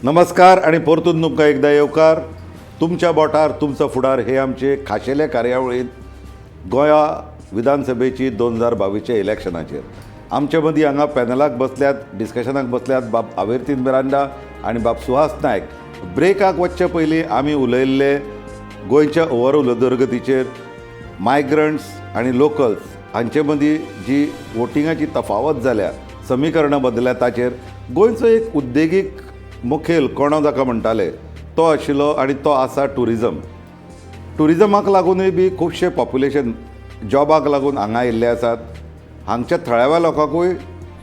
नमस्कार आणि परतून तुमकां एकदां येवकार. तुमच्या बोटार तुमचो फुडार हे आमचे खाशेले कार्यावळींत गोंया विधानसभेची 2022च्या इलेक्शनाचेर आमचे मदीं हांगा पॅनलाक बसल्यात, डिस्कशनाक बसल्यात बाब आवेर्तीन मिरांडा आनी बाब सुहास नायक. ब्रेकाक वचचे पयलीं आमी उलयल्ले गोंयच्या ओवरऑल उदरगतीचेर, मायग्रंट्स आनी लोकल्स हांचे मदीं जी वोटिंगाची तफावत जाल्या, समिकरणां बदलल्या ताचेर. गोंयचो एक उद्देगीक मुखेल कोणो जाका म्हणटाले तो आशिल्लो आनी तो आसा ट्युरिजम. ट्युरिजमाक लागूनय बी खुबशे पॉप्युलेशन जॉबाक लागून हांगा आयिल्ले आसात. हांगच्या थळाव्या लोकांकूय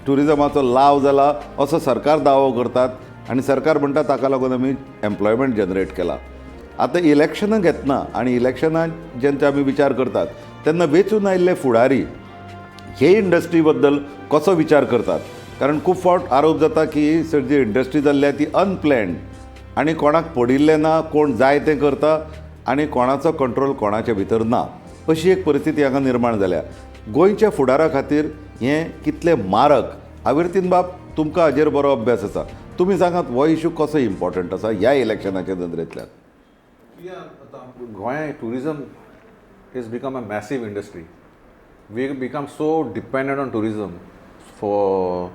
ट्युरिजमाचो लाव जाला असो सरकार दावो करतात आनी सरकार म्हणटा ताका लागून आमी एम्प्लॉयमेंट जनरेट केला. आतां इलेक्शनां घेतना आनी इलेक्शनां जेन्ना आमी विचार करतात तेन्ना वेंचून आयिल्ले फुडारी हे इंडस्ट्री बद्दल कसो विचार करतात? कारण खूब फावट आरोप जाता की सर जी इंडस्ट्री जाल्ली ती अनप्लॅन्ड आनी कोणाक पडिल्लें ना, कोण जाय तें करता आनी कोणाचो कंट्रोल कोणाच्या भितर ना, अशी एक परिस्थिती हांगा निर्माण जाल्या. गोंयच्या फुडारा खातीर हें कितलें मारक? आविर्तीन बाब, तुमकां हाजेर बरो अभ्यास आसा, तुमी सांगात हो इशू कसो इम्पॉर्टंट आसा ह्या इलेक्शनाच्या नदरेंतल्यान? Goa tourism is become a massive industry. We become so dependent on tourism. For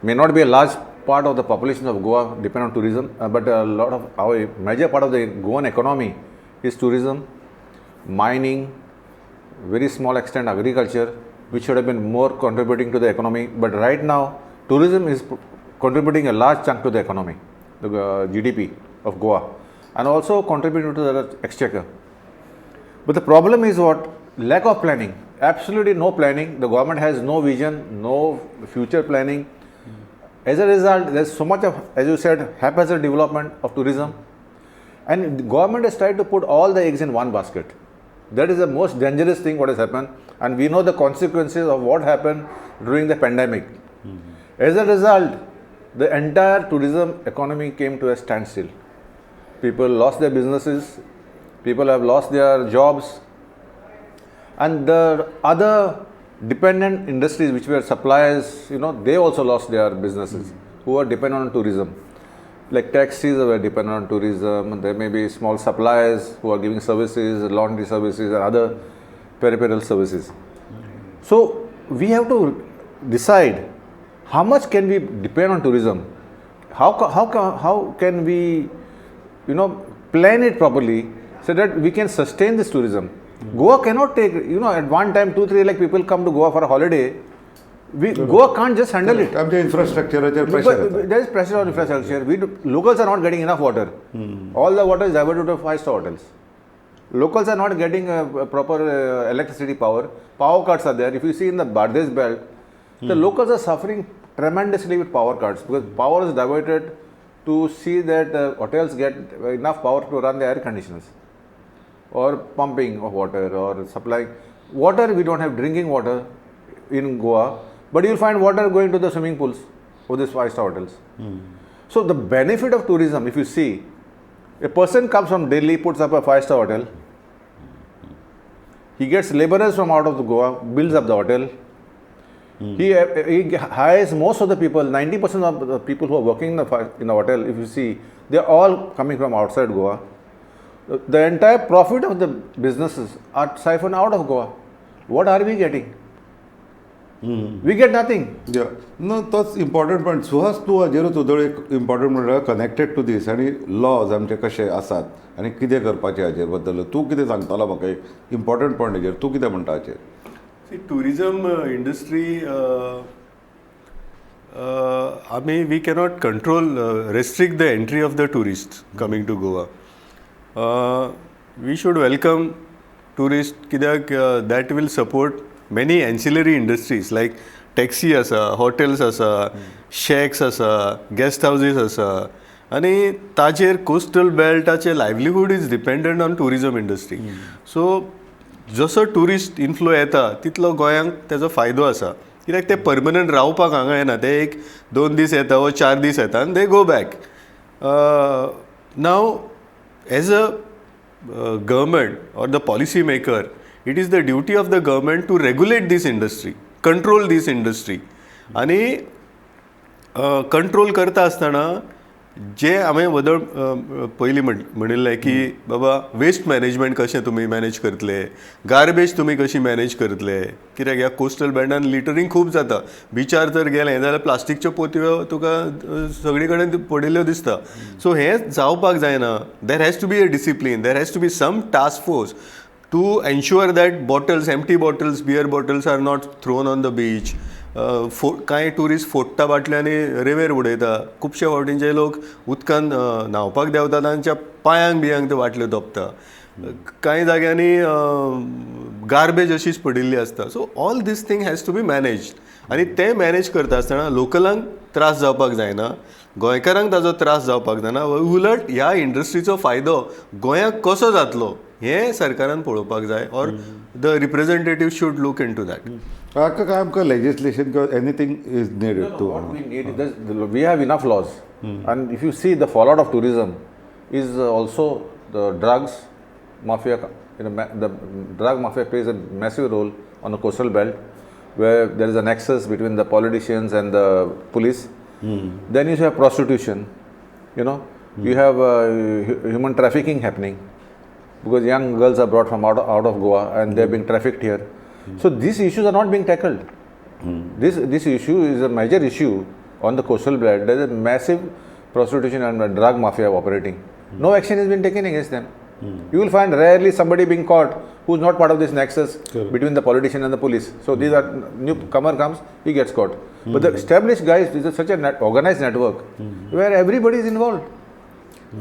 may not be a large part of the population of Goa depend on tourism, but a lot of our major part of the Goan economy is tourism, mining, very small extent agriculture, which should have been more contributing to the economy. But right now, tourism is contributing a large chunk to the economy, the GDP of Goa, and also contributing to the exchequer. But the problem is what? Lack of planning. Absolutely no planning. The government has no vision, no future planning. As a result, there's so much of, as you said, haphazard development of tourism. And the government has tried to put all the eggs in one basket. That is the most dangerous thing what has happened. And we know the consequences of what happened during the pandemic. As a result, the entire tourism economy came to a standstill. People lost their businesses, people have lost their jobs, and the other dependent industries which were suppliers, they also lost their businesses who are dependent on tourism. Like taxis were dependent on tourism, there may be small suppliers who are giving services, laundry services and other peripheral services. So we have to decide how much can we depend on tourism, how can we plan it properly so that we can sustain this tourism. Goa cannot take, at one time 2-3 lakh people come to Goa for a holiday. Goa can't just handle it. आमच्या इन्फ्रास्ट्रक्चराचेर pressure येता. There is pressure on infrastructure. Locals are not getting enough water. All the water is diverted to 5-star hotels. Locals are not getting proper electricity power. Power cuts are there. If you see in the Bardez belt, the locals are suffering tremendously with power cuts because power is diverted to see that hotels get enough power to run the air conditioners or pumping of water or supplying water. We don't have drinking water in Goa, but you'll find water going to the swimming pools of these 5-star hotels. So the benefit of tourism, if you see, a person comes from Delhi, puts up a 5-star hotel, he gets laborers from out of the Goa, builds up the hotel. He hires most of the people, 90% of the people who are working in the hotel, if you see, they are all coming from outside Goa. The entire profit of the businesses are siphoned out of Goa. What are we getting? We get nothing. Yeah. No, तोच important point. Suhas, तूं हाजेरूच उदळ एक important म्हणल्यार connected two दीस आनी lodge आमचे कशे आसात आनी कितें करपाचें हाजेर बद्दल तूं कितें सांगतलो म्हाका? एक इम्पॉर्टंट पॉयंट हाजेर तूं कितें म्हणटा हाचेर? See, tourism industry, I mean, we cannot control, restrict the entry of the tourists coming to Goa. We should welcome tourists कित्याक that will support many ancillary industries like taxi आसा, hotels आसा, shacks आसा, guest houses आसा आनी ताजेर coastal बेल्टाचे livelihood is dependent on tourism industry. So जसो tourist inflow येता तितलो गोंयांक तेजो फायदो आसा कित्याक ते परमनंट रावपाक हांगा येना, ते एक 2 दीस येता वा 4 दीस येता आनी they go back. Now as a government or the policy maker, it is the duty of the government to regulate this industry, control this industry. आनी कंट्रोल करता आसतना जे हांवें वदळ पयलीं म्हणिल्लें की बाबा वेस्ट मॅनेजमेंट कशें तुमी मॅनेज करतले, गार्बेज तुमी कशी मॅनेज करतले, कित्याक ह्या कोस्टल बेल्टान लिटरींग खूब जाता. बिचार जर गेलें जाल्यार प्लास्टीकच्यो पोतयो तुका सगळी कडेन पडिल्ल्यो दिसता. सो हें जावपाक जायना. There has to be a discipline, there has to be some task force to ensure that bottles, empty bottles, beer bottles are not thrown on the beach. कांय ट्युरिस्ट फोडटा बाटल्यो आनी रेंवेर उडयता. खुबशे फावटींचे लोक उदकान न्हांवपाक देंवता, तांच्या पांयांक बियांक त्यो बाटल्यो तोपता. कांय जाग्यांनी गार्बेज अशीच पडिल्ली आसता. So all these thing has to be managed आनी तें मॅनेज करता आसतना लोकलांक त्रास जावपाक जायना, गोंयकारांक ताजो त्रास जावपाक जायना. उलट ह्या इंडस्ट्रीचो फायदो गोंयाक कसो जातलो हें सरकारान पळोवपाक जाय, or the representative should look into that. हाका काय आमकां लेजिस्लेशन किंवा anything is needed to What we need is we have enough laws, and if you see the fallout of tourism is also the drugs mafia. You know, the drug mafia plays a massive role on the coastal belt, where there is a nexus between the politicians and the police. Then you have prostitution, you know, you have human trafficking happening, because young girls are brought from out of Goa and they are being trafficked here. So these issues are not being tackled. This issue is a major issue on the coastal belt. There is a massive prostitution and drug mafia operating. No action has been taken against them. You will find rarely somebody being caught who is not part of this nexus between the politician and the police. So these are newcomer comes, he gets caught. But the established guys, this is such an organized network where everybody is involved.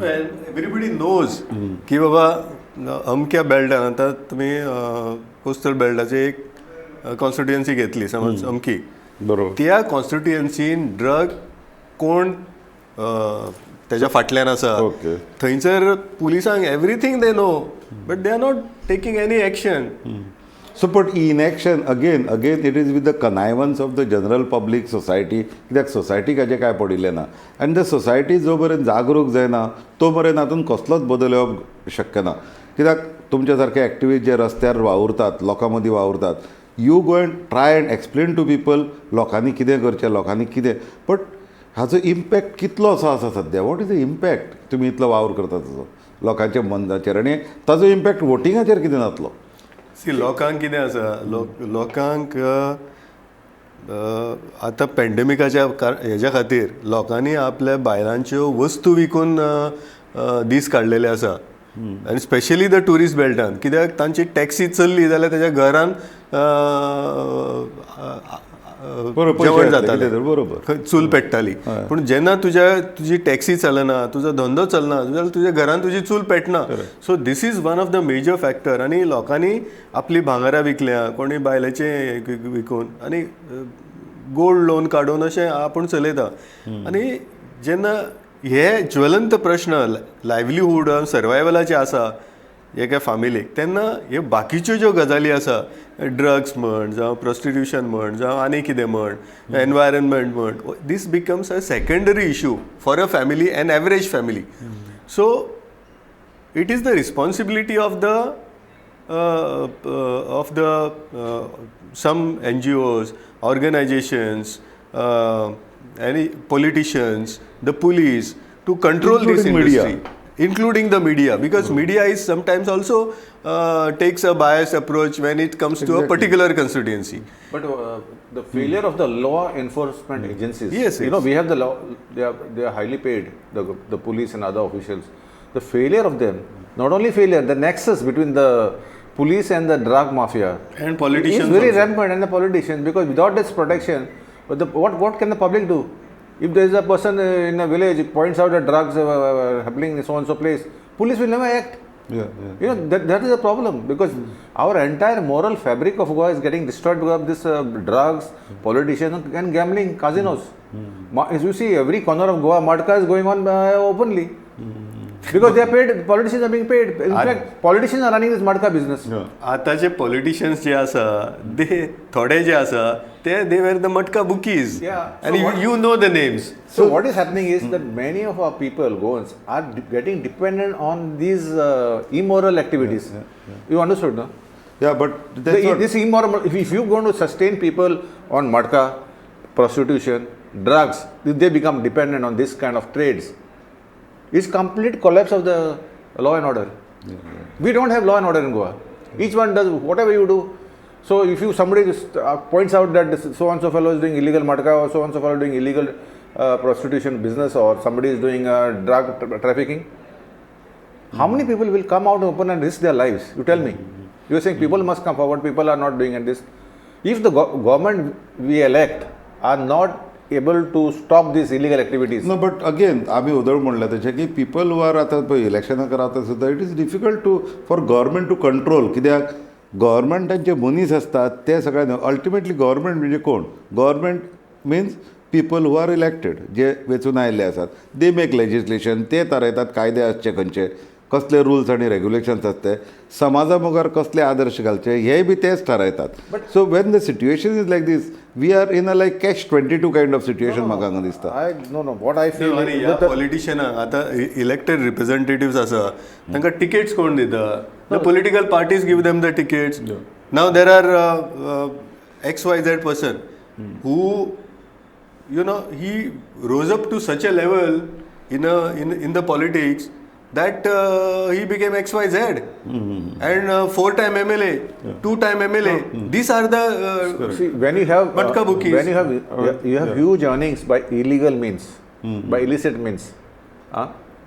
And everybody knows की बाबा अमक्या बेल्टान, आतां तुमी coastal बेल्टाची एक constituency घेतली समज अमकी, बरोबर, त्या कॉन्स्टिट्युएन्सीन ड्रग कोण तेज्या फाटल्यान आसा, थंयसर पुलिसांक everything they know, but they are not taking any action. So but inaction again it is with the connivance of the general public society, कित्याक सोसायटीक हाजें कांय पडिल्लें ना आनी the society जो मेरेन जागरूक जायना तो मेरेन हातूंत कसलोच बदल येवप शक्य ना. कित्याक तुमच्या सारके एक्टिविस्ट जे रस्त्यार वावुरतात, लोकां मदीं वावुरतात, you go and try and explain to people लोकांनी कितें करचें, लोकांनी कितें, बट हाचो इम्पॅक्ट कितलो असो आसा सद्या, what is the impact तुमी इतलो वावर करता ताजो लोकांच्या मनाचेर आनी ताजो इम्पॅक्ट वोटिंगाचेर कितें जातलो? सी, लोकांक कितें आसा, लोकांक आतां पॅन्डेमिकाच्या हेज्या खातीर लोकांनी आपल्या बायलांच्यो वस्तू विकून दीस काडलेले आसा, आनी स्पेशली the tourist बेल्टान, कित्याक तांची टॅक्सी चल्ली जाल्यार तेज्या घरान जेवण जातालें, बरोबर, चूल पेट्टाली. पूण जेन्ना तुजी टॅक्सी चलना, तुजो धंदो चलना जाल्यार तुज्या घरान तुजी चूल पेटना. So this is one of the major factor. आनी लोकांनी आपली भांगरां विकल्या, कोणी बायलेचें विकून आनी गोल्ड लोन काडून अशें आपूण चलयता. आनी जेन्ना हे ज्वलंत प्रश्न लायवलीहूड सर्वायवलाचे आसा एका फामिलीक, तेन्ना ह्यो बाकीच्यो ज्यो गजाली आसा, ड्रग्स म्हण, जावं प्रोस्टिट्युशन म्हण, जावं आनी कितें म्हण, एनवायरमेंट म्हण, this becomes a secondary issue for a family, an average family. So it is the responsibility of the some NGOs, organisations, any politicians, the police to control this industry, including the media, because media is sometimes also takes a biased approach when it comes to a particular constituency. But the failure of the law enforcement agencies, yes, you know, we have the law, they are highly paid, the police and other officials. The failure of them, not only failure, the nexus between the police and the drug mafia and politicians is very rampant, and the politicians, because without this protection, but what can the public do? If there is a person in a village points out that drugs are happening in so and so place, police will never act. Yeah. You know, that is a problem, because our entire moral fabric of Goa is getting destroyed because of this drugs, politicians and gambling, casinos. As you see, every corner of Goa, matka is going on openly. Because they are paid, politicians are being paid. In fact, politicians are running this matka business. आताचे politicians जे आसा, they थोडे जे आसा, they were the matka bookies. Yeah. And so you know the names. So what is happening is that many of our people, Goans, are getting dependent on these immoral activities. Yeah. You understood, no? Yeah, but that's this immoral. If you're going to sustain people on matka, prostitution, drugs, if they become dependent on this kind of trades, It's complete collapse of the law and order. We don't have law and order in Goa. Each one does whatever you do. So if you somebody just points out that this so and so fellow is doing illegal matka or so and so fellow doing illegal prostitution business or somebody is doing drug trafficking, how many people will come out open and risk their lives? You tell me. You are saying people must come forward, people are not doing this. If the government we elect are not able to stop these illegal activities. No, but again, आमी उदळ म्हणलें तशें की people who are आतां पळय इलेक्शनां रावता सुद्दां it is difficult to for government to control. कित्याक गव्हर्मेंटांचे मनीस आसतात ते सगळ्यांना अल्टिमेटली गव्हर्मेंट म्हणजे कोण? Government means people who are elected, जे वेंचून आयिल्ले आसात. They make legislation, ते थारायतात कायदे आसचे खंयचे, कसले रुल्स आनी रेग्युलेशन्स आसते, समाजा मुखार कसले आदर्श घालचे हेय बी तेच थारायतात. So when the situation is like this, we are in a like catch 22 kind of situation. म्हाका हांगा दिसता. I no no what I feel आनी ह्या पॉलिटिशियनांक आतां इलेक्टेड रिप्रेझेंटेटिव्स आसा तांकां टिकेट्स कोण दिता? The political parties give them the tickets. Now there are X Y Z person who you know he rose up to such a level in the politics that he became XYZ and 4-time MLA, 2-time MLA. These are the see, when you have matka bookies. When you have you have huge earnings by illegal means, by illicit means,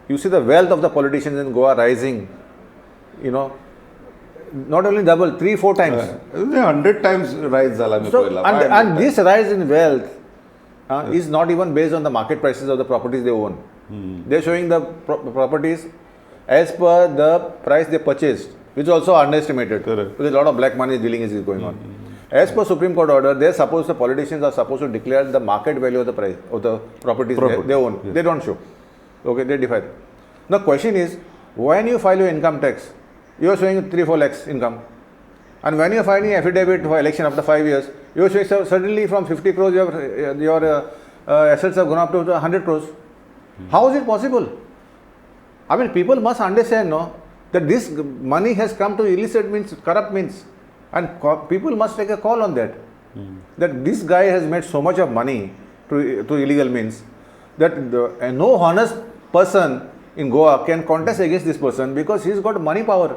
you see the wealth of the politicians in Goa rising, you know, not only double, 3-4 times, 100 times rise जाला. So and this rise in wealth is not even based on the market prices of the properties they own. They are showing the properties as per the price they purchased, which is also underestimated. Correct. Because a lot of black money dealing is going on. As per Supreme Court order, they are supposed, the politicians are supposed to declare the market value of the price of the properties they own. Yes. They don't show. Okay, they defy. The question is, when you file your income tax, you are showing 3-4 lakhs income. And when you are filing affidavit for election after 5 years, you are showing suddenly from 50 crores, your assets have gone up to 100 crores. How is it possible? I mean, people must understand, no, that this money has come to illicit means, corrupt means, and people must take a call on that. That this guy has made so much of money through illegal means that no honest person in Goa can contest against this person because he's got money power.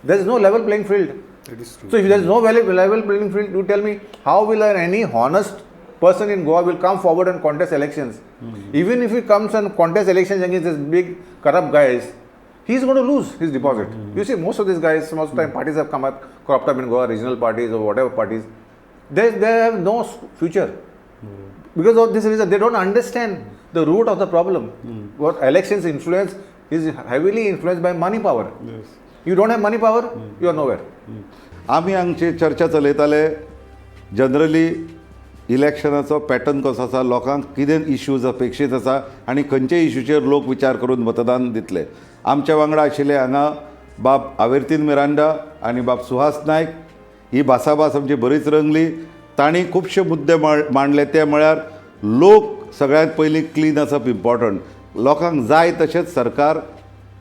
There is no level playing field. That is true. So if there is no level playing field, you tell me how will any honest person in Goa will come forward and contest elections? Even if he comes and contests elections against these big corrupt guys, he is going to lose his deposit. You see, most of these guys, most of the time parties have come up, cropped up in Goa, regional parties or whatever parties, they have no future. Because of this reason, they don't understand the root of the problem. What elections influence is heavily influenced by money power. Yes. You don't have money power, you are nowhere. आमी हांगची चर्चा चलयताले generally इलेक्शनाचो pattern कसो आसा, लोकांक कितें issues अपेक्षीत आसा आनी खंयचे इश्यूचेर लोक विचार करून मतदान दितले. आमच्या वांगडा आशिल्ले हांगा बाब आवेर्तीन मिरांडा आनी बाब सुहास नायक. ही भासाभास आमची बरीच रंगली. तांणी खुबशे मुद्दे मांडले ते म्हळ्यार लोक सगळ्यांत पयलीं क्लीन आसप इम्पॉर्टंट, लोकांक जाय तशेंच सरकार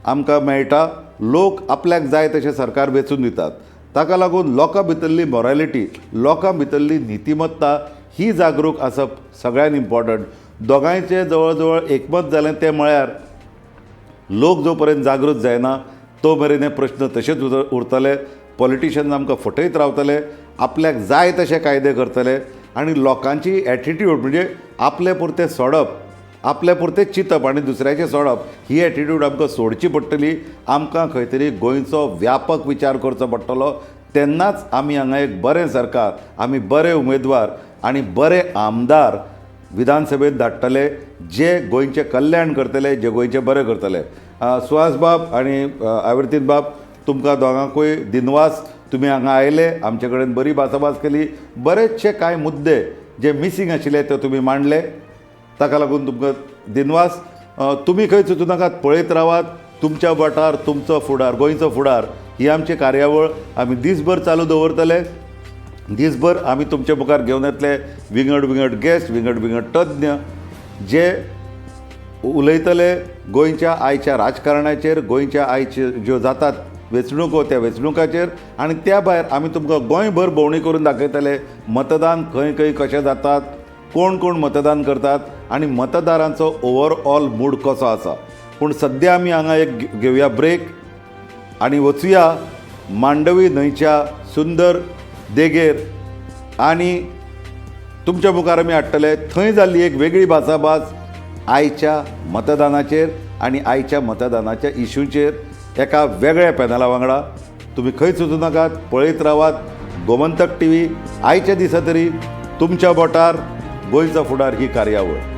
आमकां मेळटा, लोक आपल्याक जाय तशें सरकार वेंचून दितात. ताका लागून लोकां भितरली मोरालिटी, लोकां भितरली नितिमत्ता ही जागरूक आसप सगळ्यांत इम्पॉर्टंट. दोगांयचें जवळ जवळ एकमत जालें तें म्हळ्यार लोक जो पर्यंत जागृत जायना तो मेरेन हे प्रश्न तशेंच उरतले. पॉलिटिशियन्स आमकां फटयत रावतले, आपल्याक जाय तशे कायदे करतले आनी लोकांची एटिट्यूड म्हणजे आपले पुरतें सोडप, आपले पुरतें चिंतप आनी दुसऱ्याचें सोडप ही एटिट्यूड आमकां सोडची पडटली. आमकां खंय तरी गोंयचो व्यापक विचार करचो पडटलो, तेन्नाच आमी हांगा एक बरें सरकार, आमी बरे उमेदवार आनी बरे आमदार विधानसभेंत धाडटले जे गोंयचें कल्याण करतले, जे गोंयचें बरें करतले. सुहास बाब आनी आवर्तीन बाब, तुमकां दोगांकूय दिनवास, तुमी हांगा आयले, आमचे कडेन बरी भासाभास केली, बरेचशे कांय मुद्दे जे मिसींग आशिल्ले ते तुमी मांडले, ताका लागून तुमकां दिनवास. तुमी खंय चिंतू नाकात, पळयत रावात. तुमच्या बोटार तुमचो फुडार, गोंयचो फुडार ही आमची कार्यावळ आमी दीसभर चालू दवरतले. दीसभर आमी तुमच्या मुखार घेवन येतले विंगड विंगड गेस्ट, विंगड विंगड तज्ञ जे उलयतले गोंयच्या आयच्या राजकारणाचेर, गोंयच्या आयच्यो ज्यो जातात वेंचणुको त्या वेंचणुकाचेर, आनी त्या भायर आमी तुमकां गोंयभर भोंवडी करून दाखयतले मतदान खंय खंय कशें जातात, कोण कोण मतदान करतात आनी मतदारांचो ओवरऑल मूड कसो आसा. पूण सद्या आमी हांगा एक घेवया ब्रेक आनी वचुया मांडवी न्हंयच्या सुंदर देगेर आनी तुमच्या मुखार आमी हाडटले थंय जाल्ली एक वेगळी भासाभास आयच्या मतदानाचेर आनी आयच्या मतदानाच्या इशूचेर एका वेगळ्या पॅनला वांगडा. तुमी खंयच वचूं नाकात, पळयत रावात गोमंतक टीव्ही. आयच्या दिसा तरी तुमच्या बोटार गोंयचो फुडार ही कार्यावळ.